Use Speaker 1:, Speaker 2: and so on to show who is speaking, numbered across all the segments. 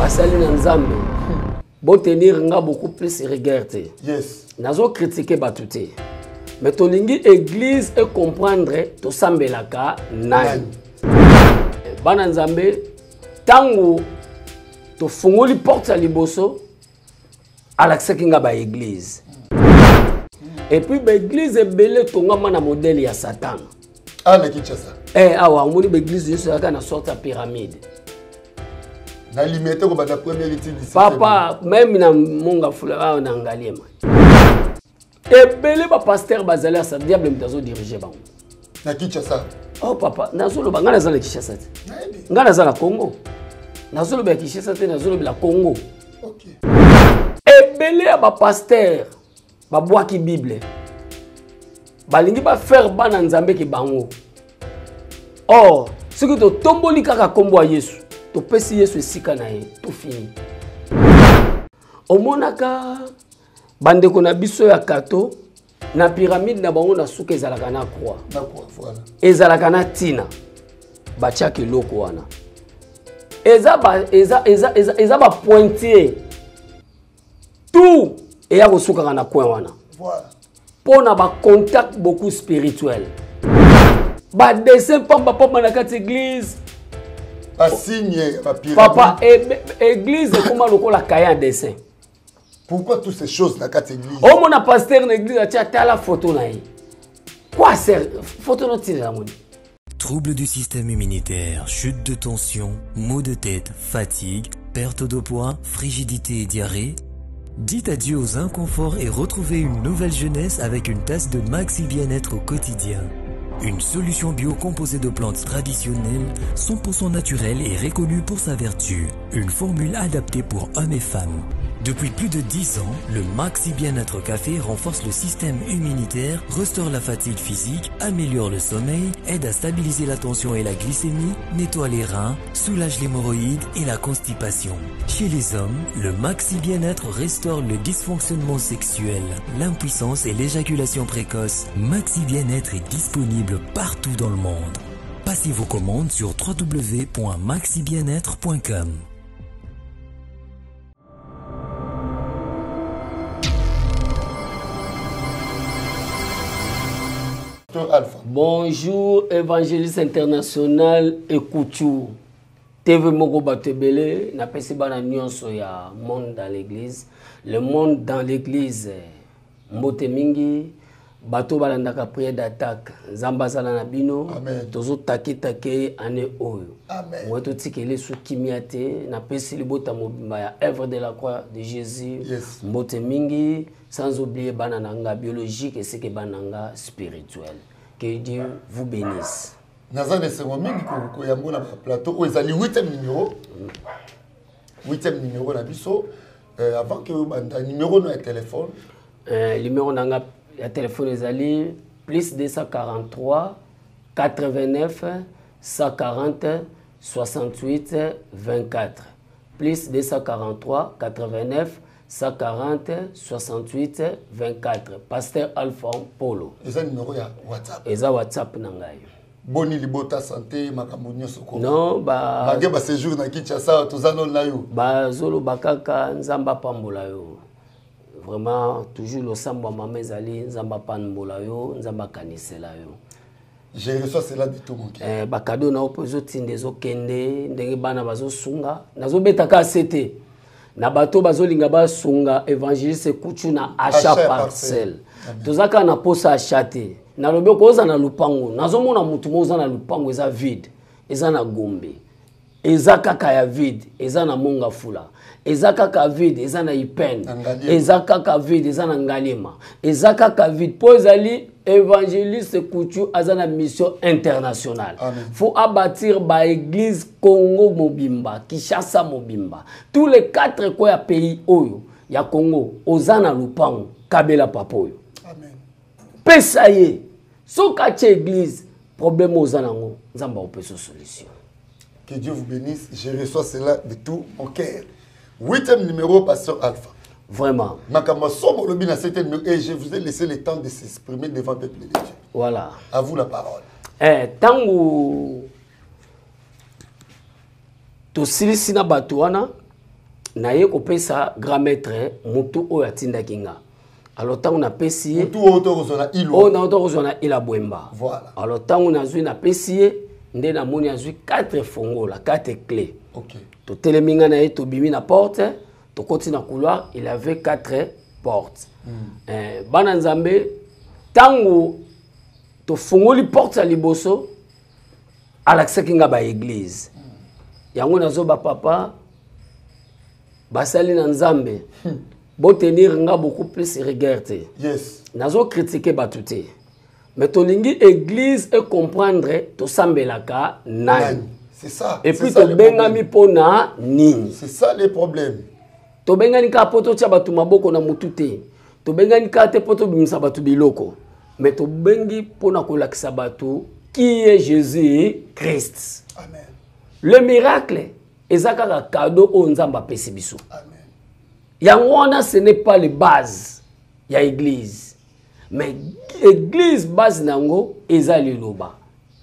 Speaker 1: Basali na Nzambe, botenir nga beaucoup plus rigueur te.
Speaker 2: Yes.
Speaker 1: Nazo critiquer bato te. Mais tolingi église e comprendre tosambelaka nani. Bana Nzambe, tango tofungoli porte ya liboso, alakisaki nga ba église. Et puis ba église ebele tongama na modèle ya Satan.
Speaker 2: Ah, na Kinshasa.
Speaker 1: Eh, awa omoni ba église nyonso ezalaka na sorte ya pyramide.
Speaker 2: Na limete kobanda première ti
Speaker 1: Papa, même na Monga Fula awa na Ngaliema. Ebele ba pasteur bazali ya diable moto azo diriger bango.
Speaker 2: Na Kinshasa.
Speaker 1: Oh papa, nazoloba ngai naza na Kinshasa te. Ngai naza na Congo. Nazoloba ya Kinshasa te, nazolobela Congo.
Speaker 2: Okay.
Speaker 1: Ebele ya ba pasteur babwaki Bible. Balingi ba faire bana Nzambe ke bango. Or, soki totomboli kaka kombo ya Yesu, topesi Yesu esika na ye, tout fini. Omonaka bandeko na biso ya kato na pyramide na bango na suka ezalaka na croix.
Speaker 2: Na croix, voilà.
Speaker 1: Ezalaka na tina. Batiaka eloko wana. Eza ba, eza, eza, eza, eza ba pointier. Tout eya kosukaka na coin wana.
Speaker 2: Voilà.
Speaker 1: Mpo na ba contact beaucoup spirituel. Ba dessin pamba pamba na kati église.
Speaker 2: Ba signe ba pyramide.
Speaker 1: Papa, église ekoma lokola cahier en dessin.
Speaker 2: Pourquoi toutes ces choses na kati église?
Speaker 1: Omona pasteur na église atia tala photo na ye. Quoi sert photo no tina yango?
Speaker 3: Troubles du système immunitaire, chute de tension, maux de tête, fatigue, perte de poids, frigidité et diarrhée. Dites adieu aux inconforts et retrouvez une nouvelle jeunesse avec une tasse de Maxi Bien-être au quotidien. Une solution bio composée de plantes traditionnelles, 100% naturelle et reconnue pour sa vertu. Une formule adaptée pour hommes et femmes. Depuis plus de 10 ans, le Maxi Bien-être Café renforce le système immunitaire, restaure la fatigue physique, améliore le sommeil, aide à stabiliser la tension et la glycémie, nettoie les reins, soulage l'hémorroïde et la constipation. Chez les hommes, le Maxi Bien-être restaure le dysfonctionnement sexuel, l'impuissance et l'éjaculation précoce. Maxi Bien-être est disponible partout dans le monde. Passez vos commandes sur w w w point maxi bien être point com.
Speaker 2: Alpha.
Speaker 1: Bonjour évangéliste international Ekouchou TV moko bato ebele napesi bana nyonso ya monde dans l'église, le monde dans l'église mbote mingi bato balandaka prière d'attaque Nzambe azala na bino.
Speaker 2: Amen.
Speaker 1: Tozo take take année oyo.
Speaker 2: Amen.
Speaker 1: Moi totikeli su kimia te napesi libota mobimba ya œuvre de la croix de Jésus.
Speaker 2: Yes.
Speaker 1: Mbote mingi sans oublier bana na nga biologique et ce que bana na nga spirituel. Que Dieu vous bénisse.
Speaker 2: Naza na esengo mingi koyambo na plateau oyo ezali 8e numéro. 8e numéro na biso. Avant que banda numéro no ya téléphone.
Speaker 1: Numéro na nga ya téléphone ezali plus 243 89 140 68 24. Plus 243 89 140 68 24. Pasteur Alpha Polo.
Speaker 2: Eza numéro ya WhatsApp.
Speaker 1: Eza WhatsApp na ngai.
Speaker 2: Boni libota santé makambo nyonso ko.
Speaker 1: Non, ba
Speaker 2: Malgré ba séjour na Kinshasa toza non na yo.
Speaker 1: Ba zolo bakaka Nzamba pambola yo. Vraiment toujours losambo ya mama ezali Nzamba pambola yo, Nzamba kanisela yo.
Speaker 2: Je reçois cela de tout mon cœur.
Speaker 1: Ba cadeau na opo ezotinda ezokende ndenge bana bazosunga. Nazobeta ka sete. Na bato bazolinga basunga évangéliste Kuchu na achat
Speaker 2: Achat
Speaker 1: parcelle.
Speaker 2: parcelle. Amen.
Speaker 1: Tozaka na posa achat te. Nalobi okoza na lupango. Nazomona mutu moko oza na lupango eza vide. Eza na Gombe. Eza kaka ya vide, eza na Monga Fula. Eza kaka vide, eza na Ipene.
Speaker 2: Na Ngaliema.
Speaker 1: Eza kaka vide, eza na Ngaliema. Eza kaka vide. Po ezali évangéliste Kuchu aza na mission internationale.
Speaker 2: Amen.
Speaker 1: Faut abattre ba église Congo mobimba, Kinshasa mobimba. Tous les 4 coins ya pays oyo ya Congo, oza na lupango, kabela papa oyo.
Speaker 2: Amen.
Speaker 1: Pesa ye. Soka che église, problème oza nango, Nzambe opesa solution.
Speaker 2: Que Dieu vous bénisse. Je reçois cela de tout mon cœur. 8e numéro, Pasteur Alpha.
Speaker 1: Vraiment.
Speaker 2: Makambo somo lobi na 7e numéro et je vous ai laissé le temps de s'exprimer devant le peuple de Dieu.
Speaker 1: Voilà.
Speaker 2: À vous la parole.
Speaker 1: Tangu tosilisi na bato wana, Naye kopesa grand maître motu oyo atindaki nga. Alors ntango napesi ye,
Speaker 2: motu oyo tokozwa na ilo,
Speaker 1: oyo nauta kozwa na ila Bwemba.
Speaker 2: Voilà.
Speaker 1: Alors ntango nazwi, napesi ye, nde namoni azwi 4 fongola, 4 clé. Totelemi, nga na ye, tobimi na porte, tokoti na couloir, il avait 4 portes. Bana Nzambe, ntango tofungoli porte ya liboso, alakisaki nga baéglise. Yango nazoba, papa, basali na Nzambe, botenir nga beaucoup plus rigueur te. Nazocritiquer bato te, mais tolingi église ecomprendre tosambelaka nani.
Speaker 2: C'est ça.
Speaker 1: Et puis tobengami mpona nini?
Speaker 2: C'est ça les problèmes.
Speaker 1: Tobengani kaka mpo totia bato maboko na motu te, tobengani kaka te mpo tobimisa bato biloko, mais tobengi mpona kolakisa bato qui est Jésus Christ.
Speaker 2: Amen.
Speaker 1: Le miracle eza kaka cadeau oyo Nzambe apesi biso.
Speaker 2: Amen.
Speaker 1: Yango wana, ce n'est pas le base ya église, mais église base na yango eza liloba.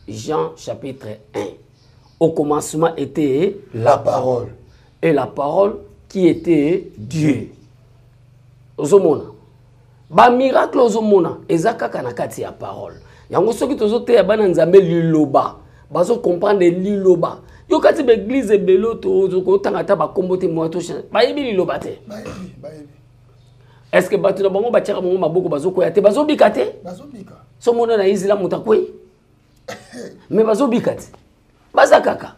Speaker 1: Jean chapitre 1, au commencement était
Speaker 2: la parole,
Speaker 1: et la parole qui était Dieu. Ozomona bamiracle, ozomona eza kaka na kati ya parole. Yango soki tozoteya bana Nzambe liloba, bazocomprendre liloba. Yo kati baéglise ebele, tokotanga ata bakombo te, moya tochange, bayebi liloba te.
Speaker 2: Bayebi, bayebi.
Speaker 1: Est ce que bato na bango batiaka bango maboko, bazokwea te, bazobika te?
Speaker 2: Bazobika.
Speaker 1: So mona na Isila, moto akwei, mais bazobika te, baza kaka.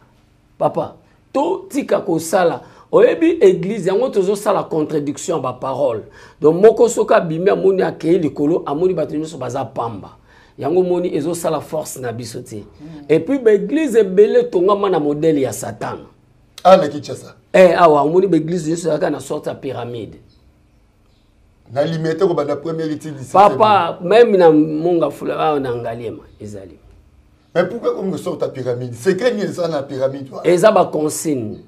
Speaker 1: Papa, totika kosala, oyebi, église yango tozosala contradiction ya baparole. Donc moko soki abimi, amoni akei likolo, amoni bato nyonso baza pamba. Yango moni ezosala force na biso te. Et puis baéglise ebele etongama na modèle ya Satana.
Speaker 2: Awa na Kinshasa?
Speaker 1: Eh, awa omoni baéglise nyonso ezalaka na sorte ya pyramide.
Speaker 2: Na Limete, kobanda première ti.
Speaker 1: Papa, même na Monga Fula awa na Ngaliema ezali.
Speaker 2: Mais pourquoi comme sorte ya pyramide? Secret nini eza na pyramide wana?
Speaker 1: Eza baconsigne,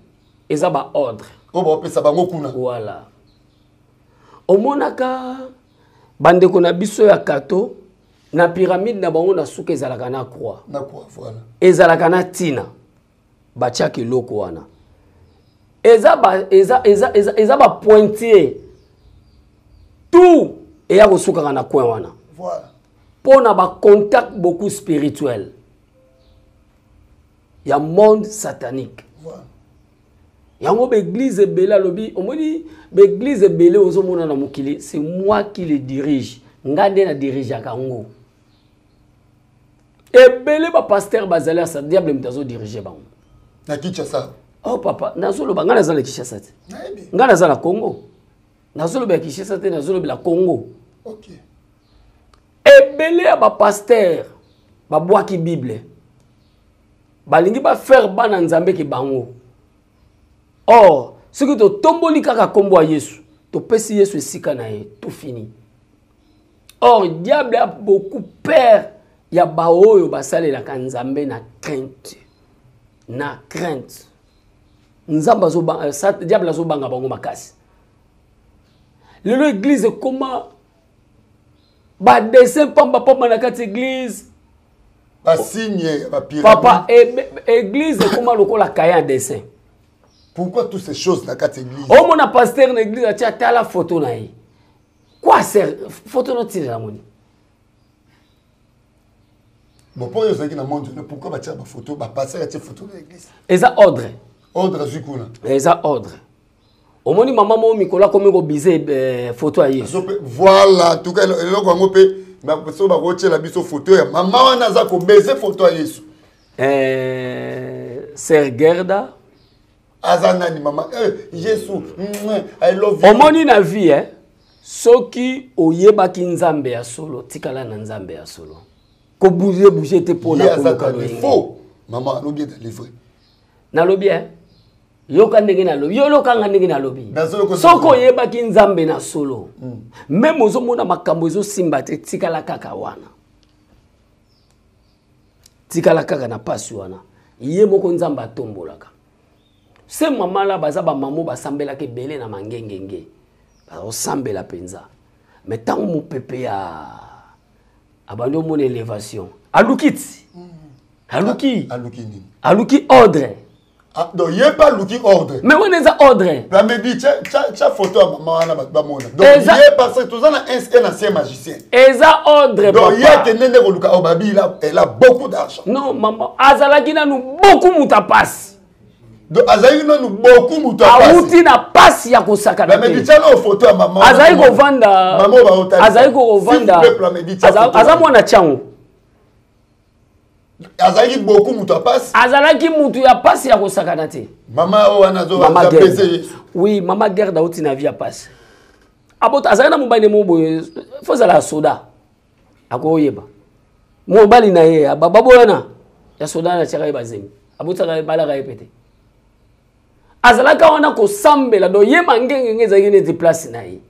Speaker 1: eza baordre.
Speaker 2: Oyo baopesa bango kuna.
Speaker 1: Voilà. Omonaka bandeko na biso ya kato, na pyramide na bango, na suka ezalaka na croix.
Speaker 2: Na croix, voilà.
Speaker 1: Ezalaka na ntina batiaka eloko wana. Eza ba, eza, eza, eza, eza bapointier tout eya kosukaka na coin wana. Mpo na bacontact beaucoup spirituel ya monde satanique. Yango baéglise ebele, alobi, omoni baéglise ebele ozomona na mokili, c'est moi qui le dirige, nga nde na dirigeaka yango. Ebele bapasteur bazali asa, diable moto azodirige bango.
Speaker 2: Na Kinshasa?
Speaker 1: Oh papa, nazoloba, ngai naza na Kinshasa te.
Speaker 2: Nayebi.
Speaker 1: Ngai naza na Congo, nazolobela Kinshasa te, nazolobela Congo. Ebele ya bapasteur babwaki Bible, balingi bafaire bana Nzambe ke bango. Or soki totomboli kaka nkombo ya Yesu, topesi Yesu esika na ye, tout fini. Or diable a beaucoup peur ya baoyo basalelaka Nzambe na crainte, na crainte. Nzambe azobanga, diable azobanga bango makasi. Lelo église ekoma badessin pamba pamba na kati église.
Speaker 2: Basigne ya bapyramide.
Speaker 1: Papa, église ekoma lokola cahier ya dessin.
Speaker 2: Pourquoi toutes ces choses na kati église?
Speaker 1: Omona pasteur na église atia, tala photo na ye. Quoi sert photo notinela moni?
Speaker 2: Bon, mpo oyo ozalaki na monde wana, pourquoi batia bafoto, bapasteur atie photo na église?
Speaker 1: Eza ordre.
Speaker 2: Ordre azwi kuna.
Speaker 1: Eza ordre. Omoni mama moko mikolo akomi kobise photo ya Yesu.
Speaker 2: Voilà, en tout cas eloko yango mpe, so bakotiela biso photo ya mama wana aza kobese photo ya Yesu.
Speaker 1: Sœur Gerda.
Speaker 2: Aza nani mama? Yesu, I love you.
Speaker 1: Omoni na vie, eh? Soki oyebaki Nzambe ya solo, tikala na Nzambe ya solo, kobouge bouge te mpona
Speaker 2: Ye aza
Speaker 1: koluka
Speaker 2: dans le
Speaker 1: loyenge.
Speaker 2: faux. Mama alobi dans le vrai.
Speaker 1: Nalobi, eh? Yoka ndenge nalobi, yo yokanga ndenge nalobi.
Speaker 2: Nazoloka.
Speaker 1: Soki oyebaki Nzambe na solo, même ozomona makambo ezosimba te, tikala kaka wana, tikala kaka na pasi wana. Ye moko Nzambe atombolaka. Se mama la, baza bamamo basambelaka ebele na mangengenge, bazosambela mpenza, mais ntango mopepe ya abandi, omona élévation, aluki ti aluki.
Speaker 2: Aluki nini?
Speaker 1: Aluki ordre.
Speaker 2: Ah, donc ye mpe aluki ordre.
Speaker 1: Mais wana eza ordre.
Speaker 2: Plamedi, tia photo ya mama wana, bato bamona. Donc ye, parce que toza na un ancien magicien.
Speaker 1: Eza ordre.
Speaker 2: Donc ye akende nde koluka oyo babi, elle a beaucoup d'argent.
Speaker 1: Non, mama azalaki nanu beaucoup moto apasi.
Speaker 2: Donc azalaki nanu beaucoup moto.
Speaker 1: Awuti na pasi ya kosakana.
Speaker 2: Plamedi, tia nao photo ya mama.
Speaker 1: Azali kovanda, azali kovanda, aza mwana Tiango.
Speaker 2: Azalaki beaucoup moto ya pasi.
Speaker 1: Azalaki moto ya pasi ya kosakana te.
Speaker 2: Mama oyo wana azopese Yesu.
Speaker 1: Oui, mama Gerda auti na vie ya pasi. Abota, azalaki na mobali mo boye, fo ezala ya soda, akoyeba mobali na ye baboyana ya soda na tiaka ye bazemi, abotaka, balaka ye pete. Azalaka wana kosambela. Donc ye mangengenge ezalaki neti place na ye.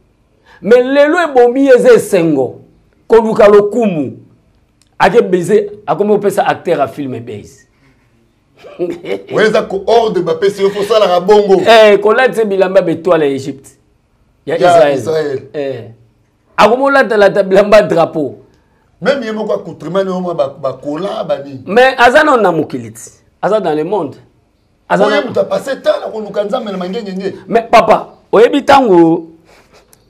Speaker 1: Mais lelo ebomi ye eza esengo, koluka lokumu, ake baiser, akomi kopesa acteur ya film base.
Speaker 2: Oyo eza ordre bapesi yo, fosalaka bongo.
Speaker 1: Eh, kolatisa bilamba betoile ya Egypte, ya Israel. Eh. Akomi olatalata bilamba drapeau.
Speaker 2: Même ye moko accoutrement na yo, mwa bakola banini.
Speaker 1: Mais aza nano na mokili ti, aza dans le monde.
Speaker 2: Aza moto apase temps na koluka Nzambe na mangengenge.
Speaker 1: Mais papa, oyebi, ntango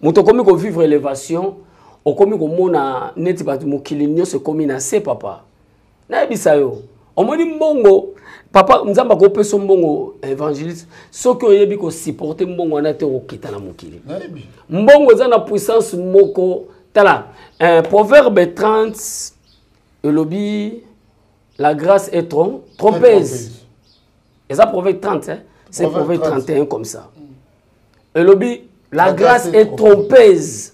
Speaker 1: moto okomi kovivre élévation, okomi komona neti bato mokili nyonso ekomi na se. Papa, nayebisa yo, omoni mbongo, papa, Nzambe akopesa mbongo, évangéliste, soki oyebi kosupporte mbongo wana te, okokita na mokili. Mbongo eza na puissance moko. Tala Proverbe 30 elobi: "La grâce est trompeuse." Eza Proverbe 30, hein? C'est Proverbe 31 comme ça. Elobi: "La grâce est trompeuse,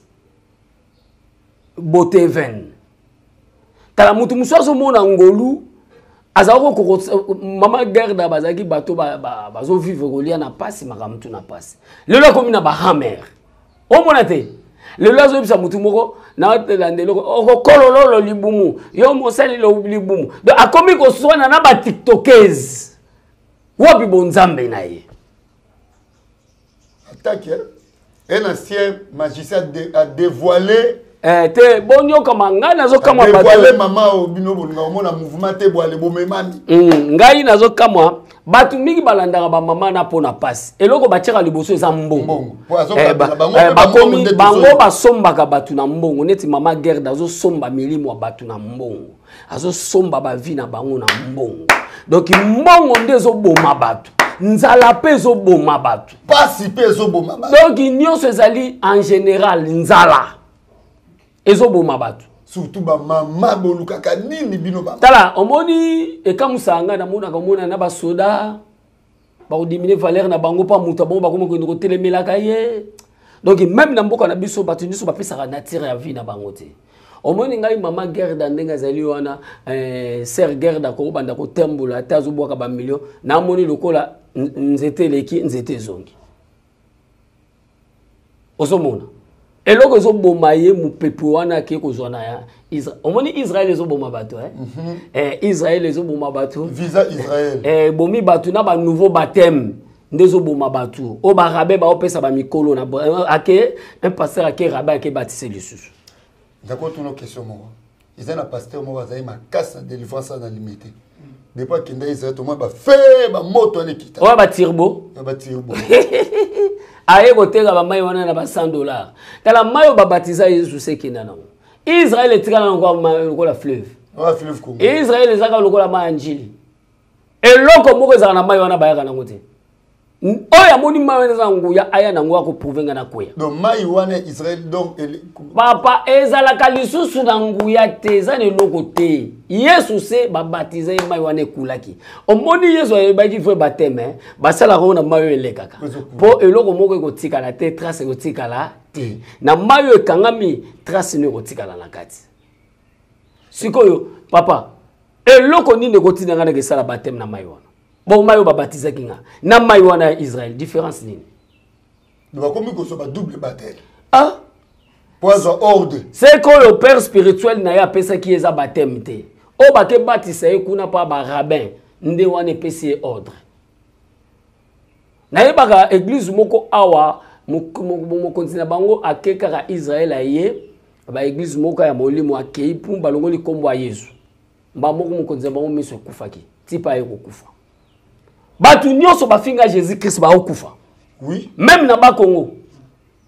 Speaker 1: beauté vaine." Tala, motu mosusu azomona ngolu, azalaki mama Gerda, bazalaki bato bazovivre kolia na pasi, makambo tu na pasi. Lelo akomi na bahamer, omona te. Lelo azoyebisa motu moko nalanda eloko okokolololo libumu, yo mosali libumu. Donc akomi koswana na batiktokese, wapi bonzambe na ye?
Speaker 2: Attaque, un ancien magicien a dévoilé.
Speaker 1: Eh, te, bonyokama, ngai nazokamwa.
Speaker 2: Bato mama oyo bino bolinga komona mouvement te, bwale bomemami.
Speaker 1: Ngai nazokamwa bato mingi balandaka bamama na mpo na pasi. Eloko batiaka liboso eza mbongo. Bakomi bango basombaka bato na mbongo, neti mama Gerda azosomba milimo ya bato na mbongo, azosomba bavie na bango na mbongo. Donc mbongo nde ezoboma bato, nzala mpe ezoboma bato.
Speaker 2: Pasi mpe ezoboma
Speaker 1: bato. Donc nyonso ezali en général, nzala ezoboma bato.
Speaker 2: Surtout bamama, bolukaka nini bino ba?
Speaker 1: Tala, omoni, ekamusaka ngai, namonaka, omona na basoda bakodimine valeur na bango mpo moto bango bakomi kokende kotelemelaka ye. Donc même na mboka na biso, bato nyonso bapesaka nature ya vie na bango te. Omoni ngai, mama Gerda ndenge azali wana, sœur Gerda akobanda kotambola te, azobwaka bamillion. Namoni lokola nzete eleki, nzete ezongi. Ozomona eloko ezoboma ye, mopepe wana ake kozwa na ya Israel. Omoni, Israel ezoboma bato, eh? Israel ezoboma bato.
Speaker 2: Visa Israel.
Speaker 1: Ebomi bato na banouveau baptême nde ezoboma bato oyo barabe baopesa bamikolo na ake un pasteur ake rabe ake batise lisusu.
Speaker 2: Ndakotuna question moko. Eza na pasteur moko azali makasi na délivrance na Limete. Depuis akenda Israel, tomoi bafe bamoto wana ekita.
Speaker 1: Oyo batirbo.
Speaker 2: Batirbo.
Speaker 1: Aye koteka bamai wana na ba 100 dollar. Tala, mai oyo babatiza Yesu se ekenda nango Israel, etikala lokola fleuve.
Speaker 2: Fleuve Congo.
Speaker 1: Israel ezaka lokola mai ya Njili. Eloko moko ezalaka na mai wana, bayaka nango te. Oyo amoni mai wana eza nguya, aya nango akoprouve nga na kweya.
Speaker 2: Donc mai wana Israel, donc
Speaker 1: Papa, ezalaka lisusu na nguya te, eza na eloko te. Yesu se babatiza ye, mai wana ekulaki. Omoni, Yesu ayebaki vrai baptême basalaka oyo na mai oyo elekaka, mpo eloko moko ekotikala te, trace ekotikala te na mai oyo ekangami, trace no ekotikala na kati. Sikoyo papa, eloko nini ekotinda ngai nake esala baptême na mai wana? Bon, mai oyo babatizaki nga na mai wana ya Israel, différence nini?
Speaker 2: Bakomi kozwa badouble baptême.
Speaker 1: Ah.
Speaker 2: Po azwa ordre.
Speaker 1: Seke oyo père spirituel na ye apesaki ye eza baptême te. Oyo bake batisa ye kuna mpa barabin nde wana epesi ye ordre. Nayebaka église moko awa, mokonzi na bango ake kaka Israel, aye baéglise moko ya molimo, akei mpu balongoli nkombo ya Yesu. Mba moko, mokonzi na bango miso ekufaki, tipa aye kokufa. Bato nyonso bafinga Jésus Christ baokufa.
Speaker 2: Oui.
Speaker 1: Même na Bakongo.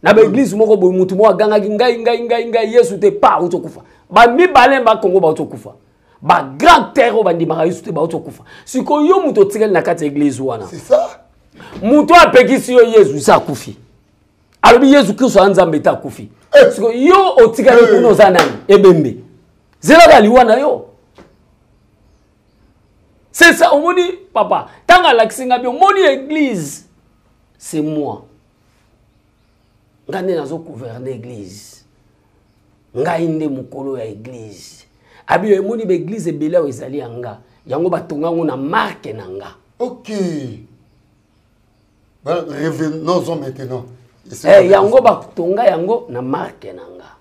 Speaker 1: Na ba église moko boye mutu moko agangaki ngai ngai ngai ngai Yesu te pa otokufa. Ba mibale ba Kongo ba otokufa. Ba grand terre oyo bandimaka Yesu te ba otokufa. Sikoyo yo mutu otikali na kati ya église wana.
Speaker 2: C'est ça.
Speaker 1: Mutu apekisi yo Yesu se akufi. Alobi Yesu Kristo aza Nzambe te akufi.
Speaker 2: Eh.
Speaker 1: Sikoyo yo otikali
Speaker 2: eh.
Speaker 1: kuna oza nani? Ebembe. Zelaka liwa na yo. C'est ça, omoni papa. Tango alakisi nga bi omoni église. C'est moi. Nga nde nazo gouverner église. Ngai nde mokolo ya église. Abi emoni ba église ebele awa ezali ya nga. Yango batonga yango na marque na nga.
Speaker 2: Ok. Voilà, revenons-en maintenant.
Speaker 1: Eh, yango batonga yango na marque na nga.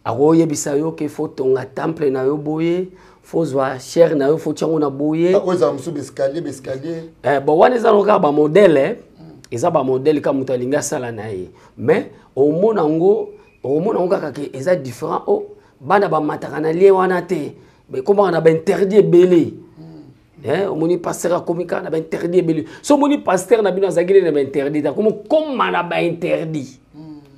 Speaker 1: Akoyebisa yo ke faut tonga temple na yo boye, faut zwa chaire na yo, faut tia yango na boye.
Speaker 2: Ah, oyo ezala mosusu baescalier, baescalier.
Speaker 1: Eh, bon wana eza kaka ba modèle, eh. Eza ba modèle ka moto alingi asala na ye. Mais omona yango, omona yango kaka ke eza différent. Oh, bana bamataka na lien wana te. Mais komaka na ba interdit ebele. Eh, omoni pasteur akomi kaka na ba interdit ebele. So omoni pasteur na bino azalaki na ba interdit, akomi koma na ba interdit.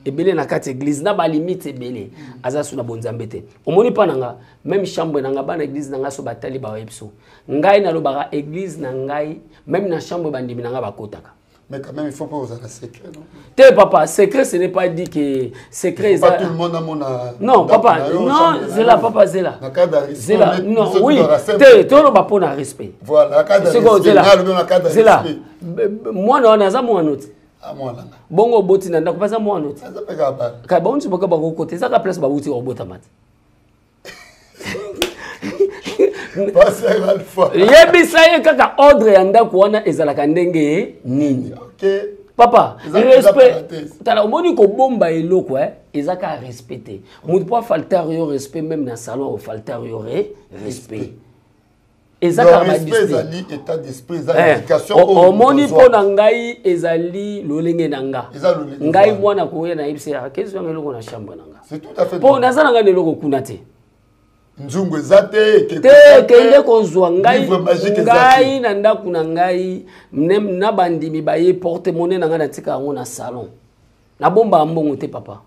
Speaker 1: Ebele na kati église na ba limite ebele. Aza su na bonzambe te. Omoni pa na nga, même chambre na nga bana église na nga so batali ba yebiso. Ngai nalobaka église na ngai, même na chambre bandimi na nga bakotaka.
Speaker 2: Mais quand même, il faut pas oser un secret, non?
Speaker 1: Te papa, secret ce n'est pas dit que secret
Speaker 2: Pas tout le monde a mon
Speaker 1: Non, papa, non, zela papa zela.
Speaker 2: Na cadre de respect.
Speaker 1: Zela, non, oui. Te to ba pona respect.
Speaker 2: Voilà, na cadre de respect. Na cadre de
Speaker 1: Zela.
Speaker 2: respect.
Speaker 1: Mwana wana aza mwana te.
Speaker 2: Ah, mwana.
Speaker 1: Bongo boti na ndako baza mwana te.
Speaker 2: Aza pe kaka bana.
Speaker 1: Ka ba nti boka bakokota eza ka place bawuti kobotama te.
Speaker 2: Pasteur Alpha.
Speaker 1: Yebisa ye kaka ordre ya ndako wana ezalaka ndenge nini.
Speaker 2: Ok.
Speaker 1: Papa,
Speaker 2: Eza
Speaker 1: respect.
Speaker 2: parenthèse.
Speaker 1: Tala omoni kobomba eloko eh, eza kaka respect te. Moto po afalter yo respect même na salon ofalter yo respect. Eza
Speaker 2: Donc,
Speaker 1: kaka ba
Speaker 2: respect
Speaker 1: discipline.
Speaker 2: ezali état d'esprit, eza
Speaker 1: Eh,
Speaker 2: éducation oyo
Speaker 1: omoni
Speaker 2: moto
Speaker 1: mpo
Speaker 2: azwa.
Speaker 1: na ngai ezali lolenge na nga.
Speaker 2: Eza lolenge
Speaker 1: Ngai
Speaker 2: wana.
Speaker 1: mwana koya na yebisa ya kezo yanga eloko na chambre na nga.
Speaker 2: C'est tout à fait
Speaker 1: Po
Speaker 2: normal.
Speaker 1: naza na ngai na eloko kuna te.
Speaker 2: Nzungu eza te, ekeko
Speaker 1: Te,
Speaker 2: eza te,
Speaker 1: kende kozwa ngai,
Speaker 2: livre magique eza te.
Speaker 1: ngai na ndako na ngai, na bandimi baye porte-monnaie na ngai natika yango na salon. Nabombaka mbongo te papa.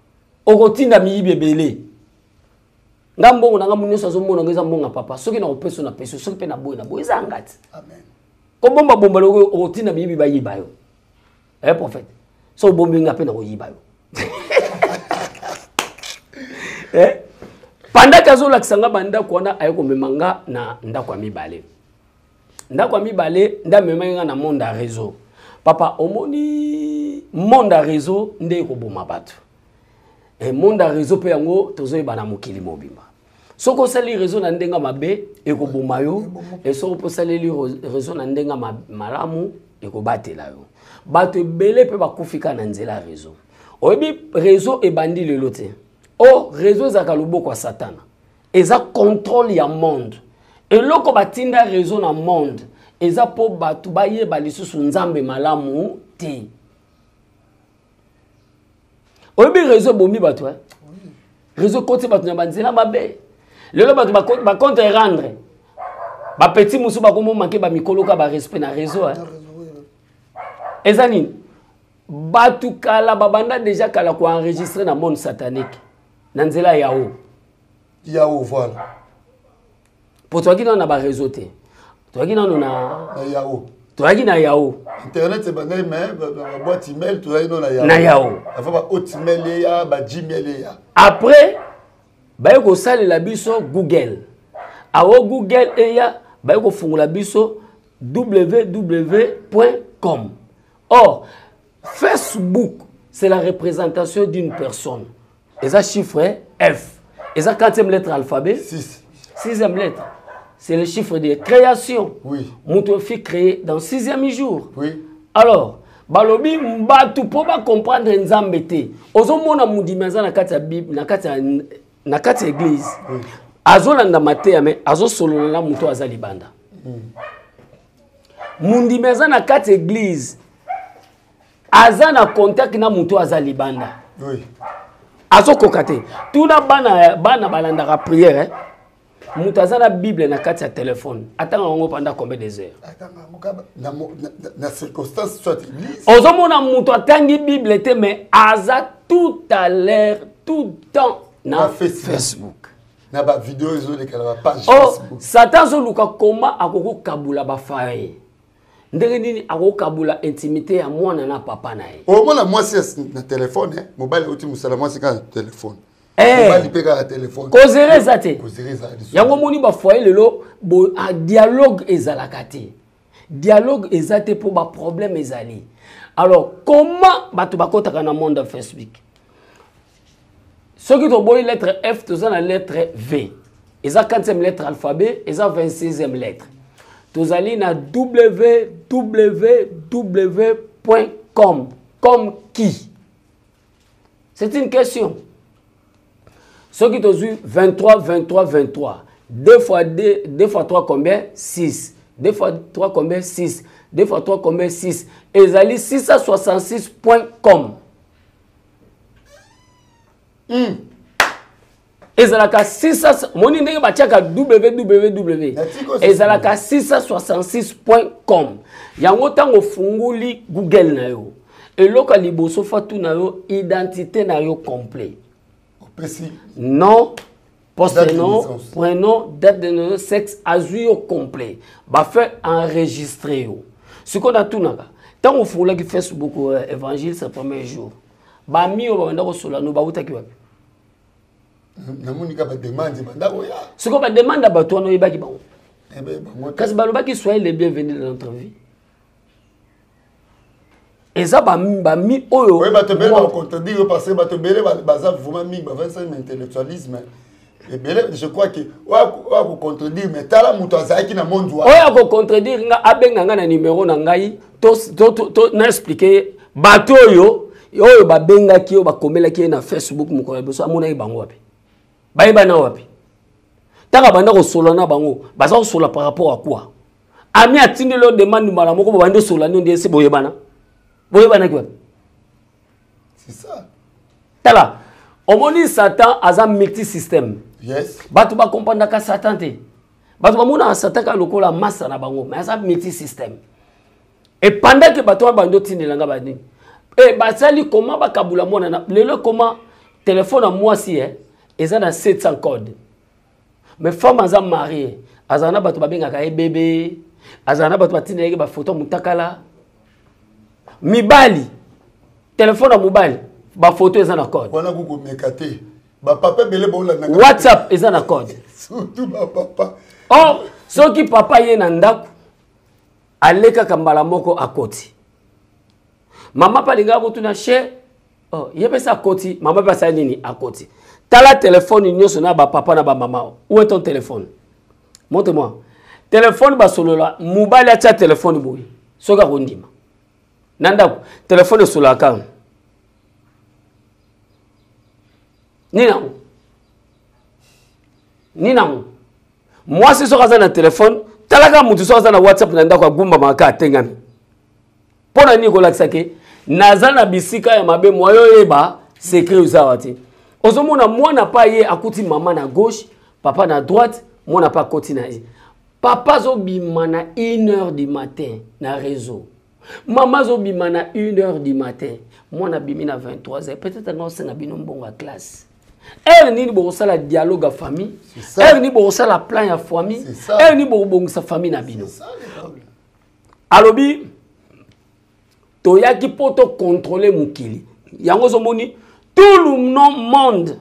Speaker 1: Okotinda miyibi ebele. Nga mbongo na nga nyonso azomona ngo eza mbongo ya papa. Soki nakopesa na pesa, soki pe naboyi naboyi, eza nga te.
Speaker 2: Amen.
Speaker 1: Kobomba bomba loko okotinda miyibi bayiba yo. Eh prophète. So obombi nga pe nakoyiba yo. Eh? Pendant qu'azolakisa nga bandako wana aye komema nga na ndako ya mibale. Ndako ya mibale nde amemaki nga na monde ya réseau. Papa, omoni monde ya réseau nde ekoboma bato. Et monde ya réseau pe yango tozoyeba na mokili mobimba. Soki osali réseau na ndenge mabe ekoboma yo, et soki mpe osaleli réseau na ndenge malamu ekobatela yo. Bato ebele pe bakufi kaka na nzela ya réseau. Oyebi réseau ebandi lelo te. O réseau ezalaka loboko ya Satana. Eza contrôle ya monde. Eloko batinda réseau na monde eza po bato bayeba lisusu Nzambe malamu te. Oyebi réseau ebomi bato, hein? Réseau ekoti bato na banzela mabe. Lelo bato ba contre rendre. Ba petit mosusu bakomo manquer ba mikolo ka ba respect na réseau, hein? Eza nini? Bato kala babanda déjà kala ko enregistrer na monde satanique. Na nzela ya Yahoo.
Speaker 2: Yahoo, voilà.
Speaker 1: Po toyaki nano na ba réseau te. Toyaki nano na
Speaker 2: Na Yahoo.
Speaker 1: Toyaki na Yahoo.
Speaker 2: Internet ebandaki, mais ba boîte email toyaki nano na Yahoo.
Speaker 1: Na Yahoo.
Speaker 2: Avant ba Hotmail eya, ba Gmail eya.
Speaker 1: Après, baye kosalela biso Google. Awo Google eya, baye kofungola biso w w point com. Or, Facebook, c'est la représentation d'une personne. Et ça chiffre F. Et ça quatrième lettre alphabet?
Speaker 2: 6.
Speaker 1: Sixième lettre. C'est le chiffre de création.
Speaker 2: Oui.
Speaker 1: Moto fit créer dans 6e jour.
Speaker 2: Oui.
Speaker 1: Alors, balobi mbatu po ba comprendre Nzambe te. Ozomona mundimi aza na kati ya Bible, na kati ya, na kati ya église.
Speaker 2: Oui.
Speaker 1: Azolanda mateya mais azosolola na moto aza libanda. Mundimi aza na kati ya église. Aza na contact na moto aza libanda.
Speaker 2: Oui.
Speaker 1: Azokoka te. Tuna bana, bana balandaka prière, hein? Moto aza na Bible na kati ya telefone, atanga yango pendant combien des heures?
Speaker 2: Na circonstance soit église.
Speaker 1: Ozomona moto atangi Bible te, mais aza tout à l'heure, tout le temps na Facebook.
Speaker 2: Na ba vidéo ezoleka na ba page
Speaker 1: oh, Facebook. Satan azoluka koma akokokabula ba faye. Ndenge nini akokabula intimité ya mwana na papa na ye?
Speaker 2: Omona mwasi na telefone, mobali auti mosala, mwasi kaka na telefone. Mobali mpe kaka telefone.
Speaker 1: Kozere eza te. Yango omoni bafoyer lelo dialogue ezalaka te. Dialogue eza te mpo baproblème ezali. Alors comment bato bakotaka na monde ya Facebook? Soki toboyi lettre F, toza na lettre V. Eza 4e lettre alphabet, eza 26e lettre. Tozali na www.com. Comme qui? C'est une question. Soki tozwi 23, 23, 23. 2 fois 2, 2 fois 3 combien? 6. 2 fois 3 combien? 6. 2 fois 3 combien? 6. Ezali 666.com. Ezalaka 600, moni ndenge batiaka www. Ezalaka 666.com. Yango ntango ofungoli Google na yo, eloko ya liboso fa tuna yo identité na yo complet.
Speaker 2: Opesi
Speaker 1: nom, poste nom, prénom, date de naissance, sexe, azwi yo complet. Ba fait enregistrer yo. Sikoyo natunaka, ntango ofungolaki Facebook, évangile, c'est premier jour. Ba mi oyo babanda kosola no bawutaki wapi?
Speaker 2: Namoni kaka ba demande banda koya.
Speaker 1: Sikoyo ba demande ya bato wana oyebaki bango?
Speaker 2: Eh ben, bango te.
Speaker 1: Kasi balobaki soyez les bienvenus dans notre vie. Eza ba mi oyo
Speaker 2: Oui, bato ebele ba contredire yo parce que bato ebele baza vraiment mingi, ba 25 intellectualisme. Ebele, je crois que oyo ako contredire, mais tala moto azalaki na monde wana.
Speaker 1: Oyo ako contredire nga, abenga nga na numéro na ngai, to na expliquer bato oyo, oyo babengaki, oyo bakomelaki ye na Facebook mokolo ya liboso, amonaki bango wapi? Bayebana wapi? Tango abanda kosolola na bango, baza kosolola par rapport à quoi? Ami atindeli yo demande mbala moko, babandi kosolola nini, nde se boyebana? Boyebanaki wapi?
Speaker 2: C'est ça.
Speaker 1: Tala, omoni Satan aza multisystème.
Speaker 2: Yes.
Speaker 1: Bato bakomprendaka Satan te. Bato bamonaka Satan kaka lokola massa na bango, mais aza multisystème. Et pendant que bato wana bando tindela nga banini, et basali comment bakabula mwana na lelo, comment téléphone ya mwasi, eza na 700 code. Mais femme aza mariée, azala na bato babengaka ye bébé, azala na bato batindelaki ba photo mutakala. Mibali, téléphone ya mobali, ba photo eza na code.
Speaker 2: Wana kukomeka te. Ba papa ebele baolandaka.
Speaker 1: WhatsApp eza na code.
Speaker 2: Surtout ba papa.
Speaker 1: Or, soki papa ye na ndako, alekaka mbala moko akoti. Mama pa alingaka kotuna che, oh, ye pesa akoti, mama pe asali nini akoti. Tala téléphone nyonso na ba papa na ba mama. Où est ton téléphone? Montre-moi. Téléphone basolola, mobali atia téléphone boye. Soki akondima. Na ndako, téléphone esololaka. Nini yango? Nini yango? Mwasi soki aza na téléphone, talaka mutu soki aza na WhatsApp na ndako agumbamaka kaka atengami. Mpo na nini kolakisa ke naza na bisika ya mabe, moyo oyeba secret oza wa te. Ozomona mwana pa ye akuti mama na gauche, papa na droite, mwana pa akoti na ye. Papa azobima na une heure du matin na réseau. Mama azobima na une heure du matin. Mwana abimi na 23 heures. Peut-être nga osenga bino mbongo ya classe. Heure nini bokosala dialogue ya famille?
Speaker 2: C'est ça.
Speaker 1: Heure nini bokosala plan ya famille?
Speaker 2: C'est ça.
Speaker 1: Heure nini bokobongisa famille na bino?
Speaker 2: C'est ça, les problèmes.
Speaker 1: Alobi toyaki po to contrôler mokili. Yango ozomoni tout le monde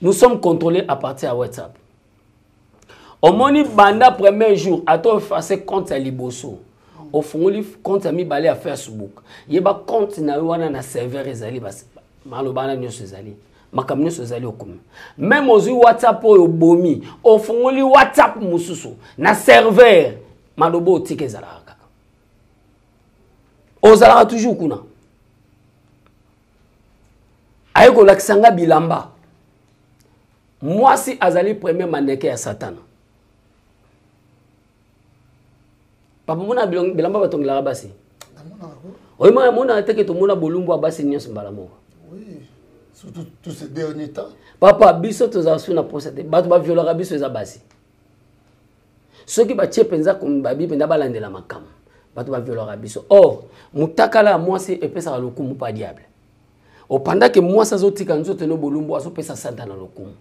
Speaker 1: nous sommes contrôlés à partir ya WhatsApp. Omoni banda premier jour ato effacer compte ya liboso. Ofungoli compte ya mibale ya Facebook. Yeba compte na yo wana na serveur ezali bas, maloba wana nyonso ezali. Makambo nyonso ezali okomi. Même ozwi WhatsApp oyo obomi, ofungoli WhatsApp mosusu na serveur, maloba otika ezalaka kaka. Ozalaka toujours kuna. Aye kolakisa nga bilamba. Mwasi azali premier mannequin ya Satana. Papa mona bilamba batongelaka basi. Oyo mona mona teke tomona bolumbu ya basi nyonso mbala moko.
Speaker 2: Oui, surtout tous ces derniers temps.
Speaker 1: Papa, biso tozala su na posa te. Bato ba violaka biso eza basi. Soki batie mpenza babi mpenza balandela makambo, bato baviolaka biso. Or motakala ya mwasi epesaka lokumu pa diable. Opandake mwasi azotika nzoto no bolumbu, azopesa Satana lokumu,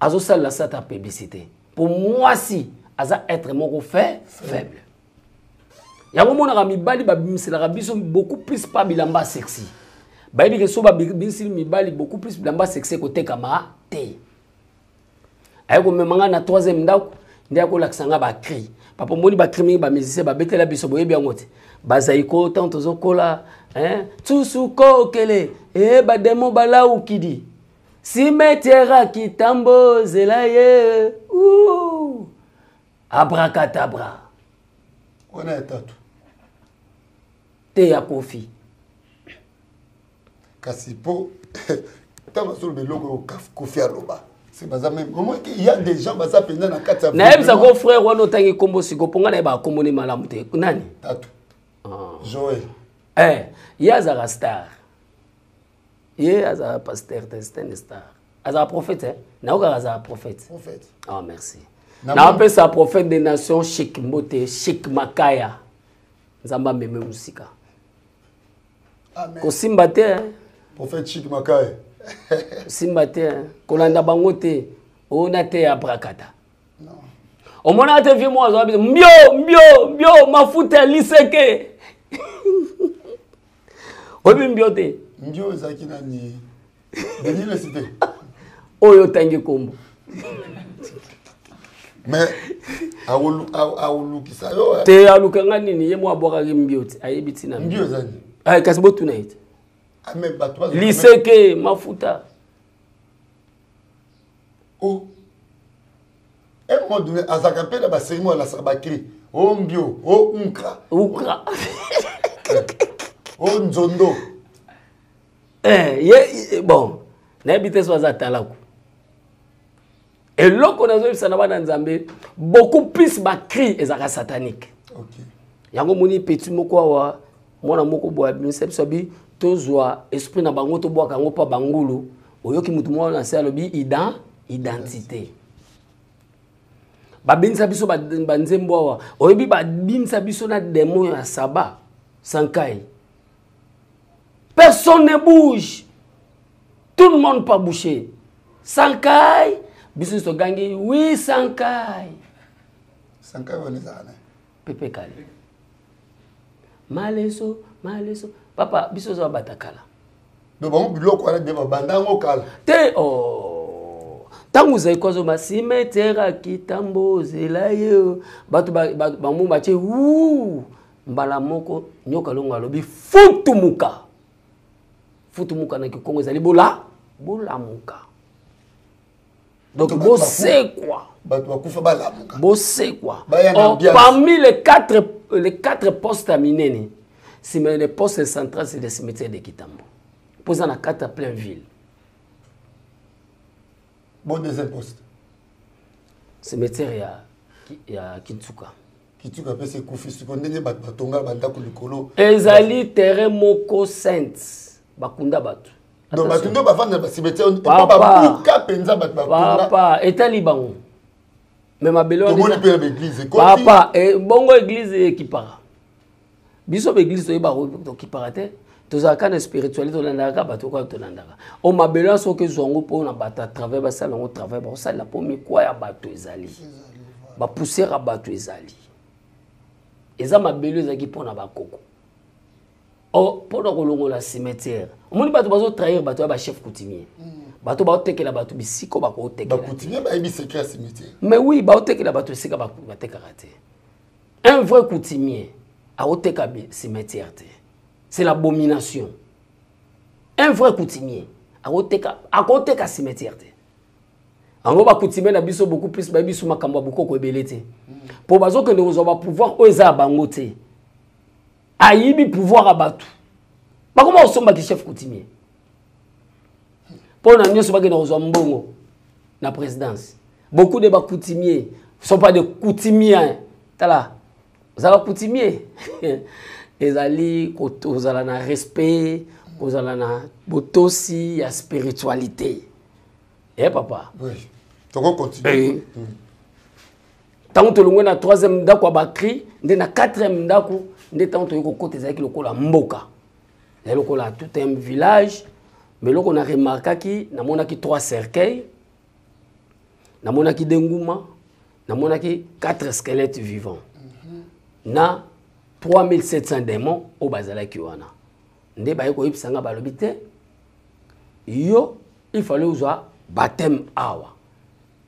Speaker 1: azosalela Satan publicité, mpo mwasi aza être moko faible. Yango omonaka mibali babimiselaka biso beaucoup plus pa bilamba sexy. Bayebi ke so babimisili mibali beaucoup plus bilamba sexy, ekotekama te. Aye komema ngai na troisième ndako nde akolakisa ngai bacri. Papa, omoni bacri mingi bamusicien babetela biso, boyebi yango te. Bazali ko ntango tozokola, tsusu kokele e bademo balaukidi cimetière kitambo zela ye abracadabra.
Speaker 2: Wana ya tatu.
Speaker 1: Te, ya Kofi.
Speaker 2: Kasi mpo ntango azoloba eloko oyo Kofi aloba, c'est baza même au moins il y a des gens baza mpenza na kati ya
Speaker 1: Nayebisa ko frère wana otangi nkombo siko, mpo ngai nayebaka nkombo ne malamu te. Nani?
Speaker 2: Tatu Joel.
Speaker 1: Eh, ye azalaka star, ye azalaka pasteur te, c'est un star, azalaka prophète, eh? Nayokaka azalaka prophète.
Speaker 2: Prophète.
Speaker 1: Ah, merci. Naopesa prophète des nations Chik mbote, Chik Makaya. Nzambe ameme mosika. Kosimba te, eh?
Speaker 2: Prophète Chik Makaya.
Speaker 1: Kosimba te, eh? Kolanda bango te. Ona te ya brakata, omonaka te. Vie moko azwa biso mbio mbio mbio, mafuta ya liseke. Oyebi mbio te?
Speaker 2: Mbio ezalaki nani? Denis Lessie te?
Speaker 1: Oyo otangi nkombo.
Speaker 2: Mais aolukisa yo.
Speaker 1: Te, alukanga nini? Ye mo abwakaki mbio te, ayebi ntina.
Speaker 2: Mbio ezali
Speaker 1: Kasi botuna ye te. Liseke, mafuta.
Speaker 2: Oh, un moment donné azalaka mpe na basérie moko alasaka bacri o mbio o unkra.
Speaker 1: Ukra.
Speaker 2: O nzondo.
Speaker 1: Eh, ye bon, nayebi te so aza talaku. Eloko nazoyebisa na bana Nzambe, beaucoup plus bacri ezalaka satanique. Yango omoni petit moko awa, mwana moko boye abimisa biso, abi tozwa esprit na bango, tobwaka yango mpa bangulu. Oyoki motu moko na se alobi identité. Babinisa biso banzembo awa, oyebi, babinisa biso na démon ya saba sankai. Personne ne bouge, tout le monde pas bouché. Sankai, biso nyonso togangi wi sankai.
Speaker 2: Sankai wana ezalaka na
Speaker 1: Pepe Kale, maleso maleso. Papa, biso oza babata kala.
Speaker 2: Donc bango biloko wana nde babanda yango kala.
Speaker 1: Te, oh. Ntango ozali kozoma cimetière ya Kitambo, ozela ye bato bango batie wu mbala moko. Nyoka Longo alobi futumuka, futumuka na Kikongo ezali bola bolamuka. Donc bosekwa.
Speaker 2: Bato bakufa balamuka.
Speaker 1: Bosekwa. Parmi les quatre postes ya minene, le poste central, c'est le cimetière de Kitambo, mpo eza na kati ya plein ville.
Speaker 2: Bon, deuxième poste?
Speaker 1: Cimetière ya Kintsuka.
Speaker 2: Kintsuka mpe ekufi siko ndenge bato batonga bandako likolo.
Speaker 1: Ezali terrain moko sainte, bakunda bato.
Speaker 2: Donc bato nde bavanda na bacimetière mpo babuka mpenza bato batonga.
Speaker 1: Papa, etali bango, me mabele.
Speaker 2: Tomoni mpe na baeglise.
Speaker 1: Papa, bongo église ekipaka biso? Baeglise toyebaka tokipaka te, tozalaka na spiritualité, tolandaka bato kaka tolandaka. O mabele wana soki ezwa yango mpona bato à travers basala yango travail, bakosalela mpo mikwa ya bato ezali, bapoussière ya bato ezali. Eza mabele ezalaki mpona bakoko. O mpona kolongola cimetière, omoni bato bazotrahir bato ya bachef coutumier, bato baotekela bato bisiko bakotekela.
Speaker 2: Bacoutumier bayebi secret ya cimetière.
Speaker 1: Mais oui, baotekela bato esika batekaka te. Un vrai coutumier aoteka cimetière te, c'est l'abomination. Un vrai coutumier akoteka, akoteka cimetière te. Yango bacoutumier na biso beaucoup plus bayebi biso makambo ya bokoko ebele te, mpo bazokende kozwa bapouvoir oyo eza ya bango te. Ayibi pouvoir ya bato, bakoma kosombaki chef coutumier mpo na nyonso, bakende kozwa mbongo na présidence. Beaucoup de bacoutumiers sont pas des coutumiers. Tala, ozala coutumier ezali kozala na respect, kozala na botosi ya spiritualité. Eh papa.
Speaker 2: Oui, tokocontinue.
Speaker 1: Eh. Ntango tolongwe na troisième ndako ya bacri, nde na quatrième ndako nde ntango toyei kokota, ezalaki lokola mboka, ezali lokola tout un village. Mais eloko na remarkaki, namonaki trois cercueils, namonaki deux nguma, namonaki quatre squelettes vivants na 3700 démons oyo bazalaki wana. Nde baye koyebisa nga, balobi te, yo il fallait ozwa baptême awa.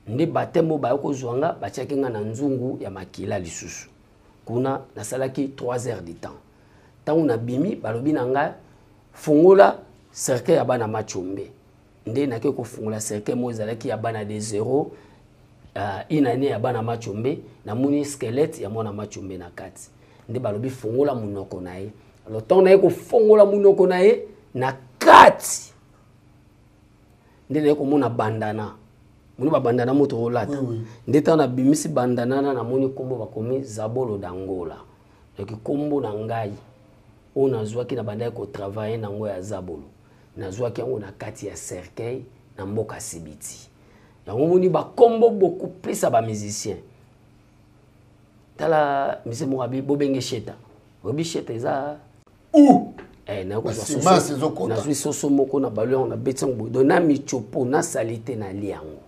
Speaker 1: Nde baptême oyo baye kozwa nga, batiaki nga na nzungu ya makila. Lisusu kuna nasalaki 3 heures du temps. Ntango nabimi, balobi na ngai: "Fungola cercueil ya bana Machombe." Nde nake kofungola cercueil moko ezalaki ya bana de 0 une année ya bana Machombe. Namoni squelette ya mwana Machombe na kati. Nde balobi: "Fungola monoko na ye." Alors ntango naye kofongola monoko na ye, na kati nde naye komona bandana. Moni babandana moto olata. Nde ntango nabimisi bandana na namoni nkombo bakomi Zabolo d'Angola. Donc nkombo na ngai oyo nazwaki na bandaki kotravailler nango ya Zabolo, nazwaki yango na kati ya cercueil na mboka Sibiti. Yango moni bakombo beaucoup plus ya bamusicien. Tala musicien moko abi bobenge Sheta. Oyebi Sheta eza
Speaker 2: Où?
Speaker 1: Eh, nakozwa
Speaker 2: Basemence
Speaker 1: soso-
Speaker 2: ezokota.
Speaker 1: Nazwi soso moko na balo yango, nabeti yango boye. Donc na michopo nasali te, nalia yango.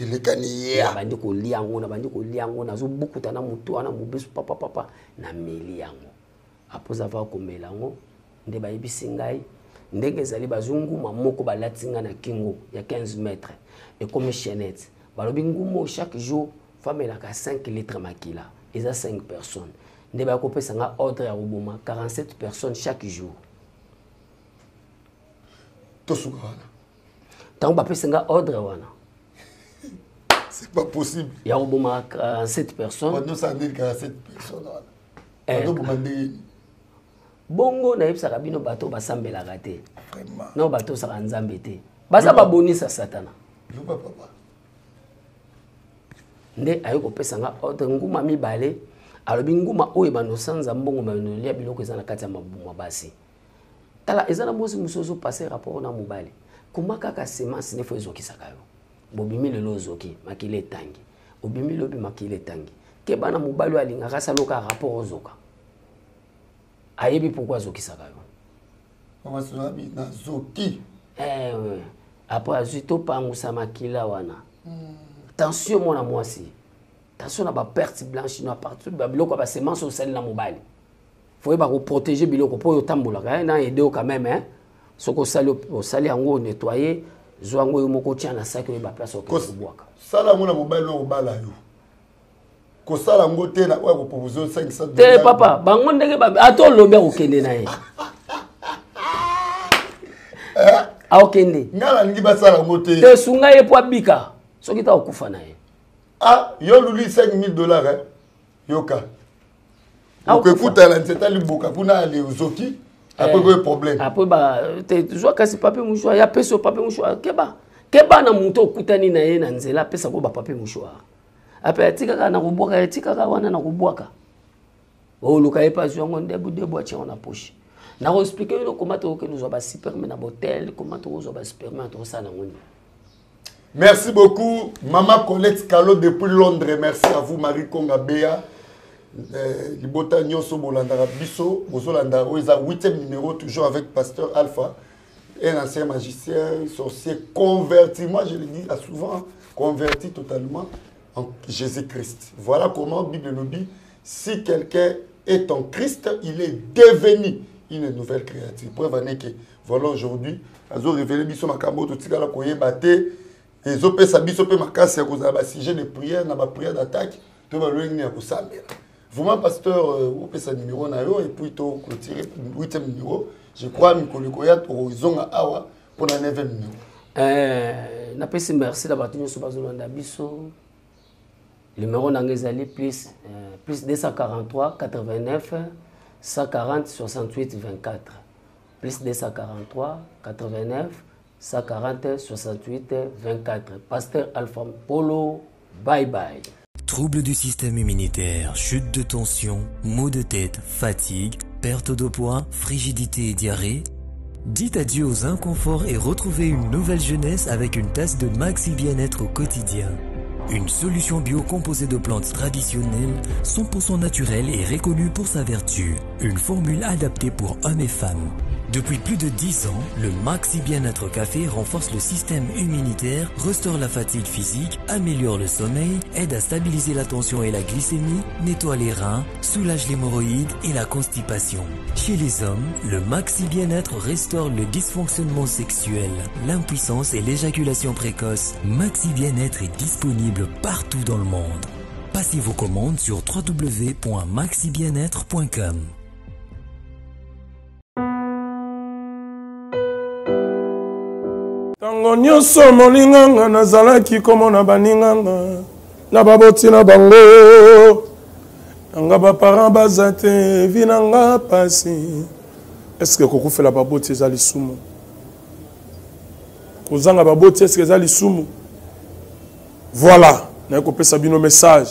Speaker 2: Elekani ya.
Speaker 1: Nabandi kolia yango, nabandi kolia yango, nazobukuta na motu wana mobesu papapapa, nameli yango. Après avoir komela yango, nde bayebisi ngai ndenge ezali. Bazwi nguma moko, balati ngai na kingo ya 15 mètre, ekomi chaînette. Balobi nguma oyo chaque jour famelaka 5 litre makila, eza 5 personnes. Nde baya kopesa nga ordre ya koboma 47 personnes chaque jour.
Speaker 2: Tosuka wana.
Speaker 1: Ntango bapesi nga ordre wana
Speaker 2: C'est pas possible.
Speaker 1: ya koboma 47 personnes.
Speaker 2: Bandosala ndeni 47 personnes wana?
Speaker 1: Eh.
Speaker 2: Bandoboma ndenge?
Speaker 1: Bongo nayebisaka bino, bato basambelaka te.
Speaker 2: Vraiment.
Speaker 1: No, bato osaka Nzambe te, baza babonisa Satana.
Speaker 2: Loba, papa.
Speaker 1: Nde aye kopesa nga ordre, nguma mibale. Alobi nguma oyo ebanda osanza mbongo, bando olia biloko eza na kati ya mabumu ya basi. Tala, eza na mwasi mosusu ozopase rapport na mobali, koma kaka semence nefo ezokisaka yo. Bobimi lelo, ozoki, makila etangi. Obimi lobi, makila etangi. Keba na mobali oyo alingaka asala rapport, ozoka. Ayebi pourquoi azokisaka yo.
Speaker 2: Mama Sonabi, nazoki.
Speaker 1: Eh, ouais. Après azwi topangusa makila wana. Tension, mwana mwasi, tension na baperte blanche no, apartir babiloko ya basemence osali na mobali. Faut yeba koprotéger biloko mpo oyo otambolaka na aide yo quand même, hein. Soki osali, osali yango, onettoyer, zwa yango yo moko, otia na saki, oyeba place okende kobwaka.
Speaker 2: Sala yango na mobali oyo obala yo. Kosala yango te na oyo akopropose yo 500.
Speaker 1: Te papa, bango ndenge ata olobi, akokende na ye, akokende.
Speaker 2: Ngai nalingi basala yango te.
Speaker 1: Te, sunga ye po abika, soki ta okufa na ye.
Speaker 2: Ah, yo luli 5000 dollars, eh? Yoka, okekutana nzeta liboka kuna, ale ozoki, après koye problème.
Speaker 1: Après ba te zwa kasi papier mouchoir ya pesi yo papier mouchoir. Keba, keba na moto okutani na ye na nzela, apesako bapapier mouchoir, ape atikaka na kobwaka, atikaka wana na kobwaka. Oluka ye mpe azwi yango ndebu debu, atia yango na poche. Nakoexpliquer yo koma tokokende ozwa basperme na botel, koma tokozwa basperme, tokosala yango nini.
Speaker 2: Merci beaucoup, Maman Colette Calo depuis Londres. Merci à vous, Marie Konga Bea. Libota nyonso bolandaka biso, bozolanda oyo eza 8e numéro, toujours avec pasteur Alpha, un ancien magicien sorcier converti. Moi, je le dis souvent, converti totalement en Jésus-Christ. Voilà comment Bible nous dit: si quelqu'un est en Christ, il est devenu une nouvelle créature. Preuve en est que voilà, aujourd'hui azo révélé biso makambo totikala koyeba te. Ezopesa biso mpe makasi ya kozala basujet de prière na baprière d'attaque to balolenge nini ya kosambela. Vraiment, pasteur, opesa numéro na yo et puis to clôturer huitième numéro. Je crois mikolo ekoya tokozonga awa mpona neuvième numéro.
Speaker 1: Napesi merci na bato nyonso bazolanda biso. Numéro na ngai ezali plus 243 89 140 68 24, plus 243 89 140 68 24. Pasteur Alpha Polo, bye bye.
Speaker 3: Troubles du système immunitaire, chute de tension, maux de tête, fatigue, perte de poids, frigidité et diarrhée. Dites adieu aux inconforts et retrouvez une nouvelle jeunesse avec une tasse de Maxi Bien-être au quotidien. Une solution bio composée de plantes traditionnelles, 100% naturelle et reconnue pour sa vertu. Une formule adaptée pour hommes et femmes. Depuis plus de 10 ans, le Maxi Bien-être Café renforce le système immunitaire, restaure la fatigue physique, améliore le sommeil, aide à stabiliser la tension et la glycémie, nettoie les reins, soulage l'hémorroïde et la constipation. Chez les hommes, le Maxi Bien-être restaure le dysfonctionnement sexuel, l'impuissance et l'éjaculation précoce. Maxi Bien-être est disponible partout dans le monde. Passez vos commandes sur www.maxibienêtre.com.
Speaker 4: Ntango nyonso moninganga nazalaki komona baninganga na baboti na bango nanga baparent baza te vi na nga pasi eske kokufela baboti eza lisumu kozanga baboti eske eza lisumu voilà naye kopesa bino message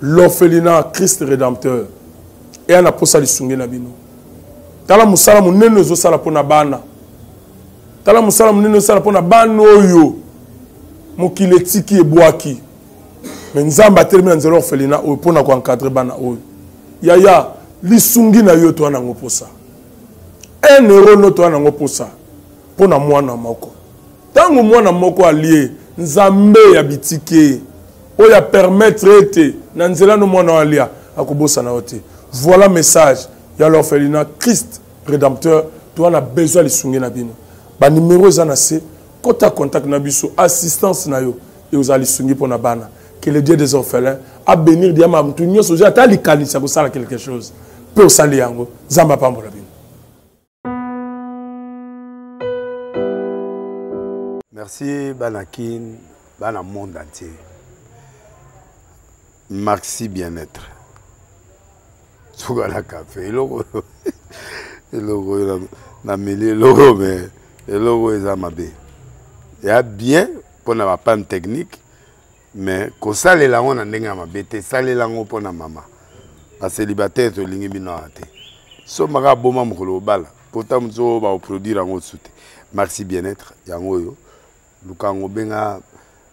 Speaker 4: l'orphelinat christ rédempteur eya na posa lisungi na bino tala mosala monene ezosala mpo na bana tala mosala monene ezosala mpo na bana oyo mokili etiki ebwaki me nzambe atelemi na nzela orphelinat oyo mpo na koencadre bana oyo yaya lisungi na yo toa nango mposa un euro no toa nango mposa mpo na mwana moko Ntango mwana moko alie, Nzambe ya bitike oyo a permettre ete na nzela no mwana oyo alia akobosana yo te. Voilà message ya l'orphelinat Christ Redempteur. Toa na besoin lisungi na bino. Ba numero eza na se, kota contact na biso, assistance na yo et ozala lisungi mpo na bana. Que le Dieu des orphelins a bénir diama mutu nyonso ozwi ata likanisi ya kosala quelque chose mpe osali yango. Nzambe apambola bino.
Speaker 5: Merci bana kin, bana monde entier. Maxi bien-être. Suka na café eloko eloko oyo nameli eloko mais eloko eza mabe. Ya bien mpona ba panne technique mais kosalela yango na ndenge ya mabe te salela yango mpo na mama bacelibataire tolingi bino awa te sombaka aboma mokolo obala pota mosusu oyo bakoproduire yango mosusu te maxi bien-être yango oyo luka yango benga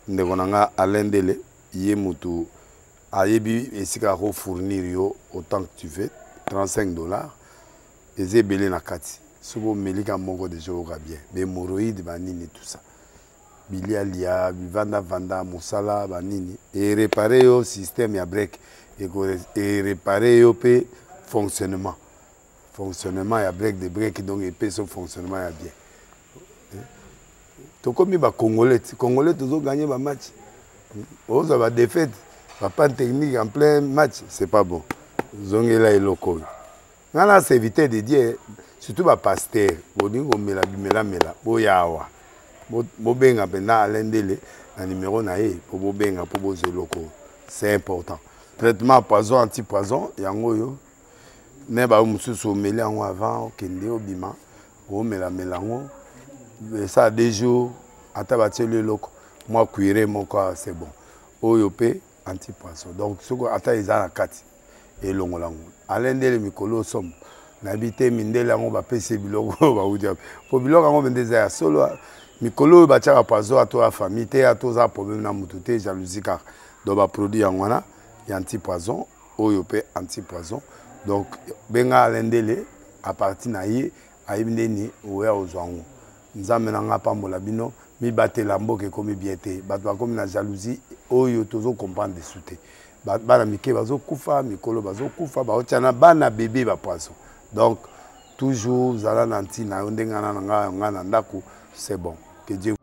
Speaker 5: ndeko na nga alain ndele ye motu ayebi esika akofournir yo autant que tu veux 35 dollars eza ebele na kati soki omelika moko deja oyoka bien bahemoroïde banini tout ça bilia lia bivanda vanda mosala banini erepare yo système ya break erepare yo mpe fonctionnement fonctionnement ya break de break donc epesi yo fonctionnement ya bien eh? tokomi bacongolais ti congolais tozoganye bamatch ozwa badéfaite bapanne technique en plein match c'est pas bon zongela eloko oyo nga na serviteur de dieu surtout bapaster bolingi komela bimelamela boya awa bobenga mpenza alain ndele na numero na ye mpo bobenga mpo bozwa eloko c'est important traitement poison anti poison yango oyo me bayo mosusu omeli yango avant okende obima omelamela yango esala deux jours ata batieli eloko mwa cuire moko c'est bon oyo mpe anti poison donc soki ata eza na kati elongola yango alain ndele mikolo somo nayebi te mindele yango bapesi ye biloko oyo bauti wapi mpo biloko yango mpenza eza ya solo mikolo oyo batiaka poison ato ya famille te ato oza problème na motu te jalousie kaka donc baproduit yango wana ya anti poison oyo mpe anti poison donc benga alain ndele aparti na ye ayebi ndeni oya ozwa yango Nzambe na nga apambola bino mibatela mboka ekomi bien te bato bakomi na jalousie oyo tozo comprendre lisusu te bana mike bazokufa mikolo bazokufa baotia na bana bebe ba poison donc toujours zala na ntina yo ndenge na nga nga na ndako c'est bon que Dieu.